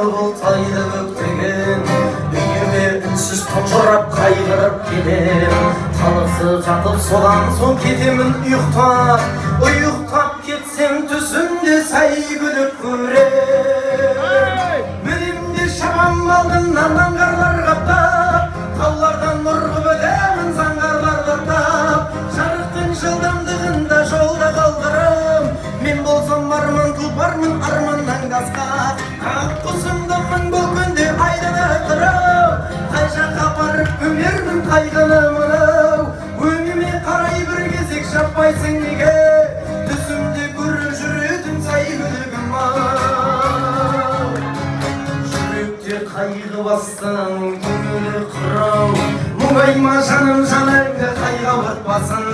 Бұлтайды көктеген үйіме үнсіз тұнжырап, қайғырып келем. Талықсып жатып, содан соң кетемін ұйықтап. Ұйықтап кетсем, түсімде сәйгүлік көрем. Мінем де шабам алдымнан аңғарлар қаптап, таулардан ұрғып өтемін заңғарларды аттап. Жарықтың жылдамдығында жолда қалдырам. Мен болсам арман тұлпармын, арманнан асқақ ақ құсымды мың бұл күнде айдана қырып. Қай жаққа барып көмермін қайғыны мынау? Өңіме қарай бір кезек шаппайсың неге? Түсімде көріп жүретін сәйгүлігім ау, жүректе қайғы бассаң, көңілі қырау. Мұңайма, жаным, жанарыңды қайғы ауыртпасын.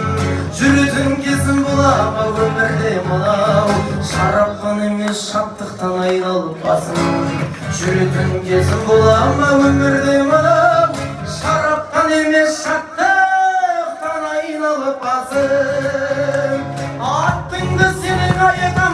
Жүретін кезім бола ма өмірде мынау? Шараптан емес, шаттықтан айналып басым. Жүретін кезім бола ма өмірде мынау? Шараптан емес, шаттықтан айналып басым. Атыңды сенің.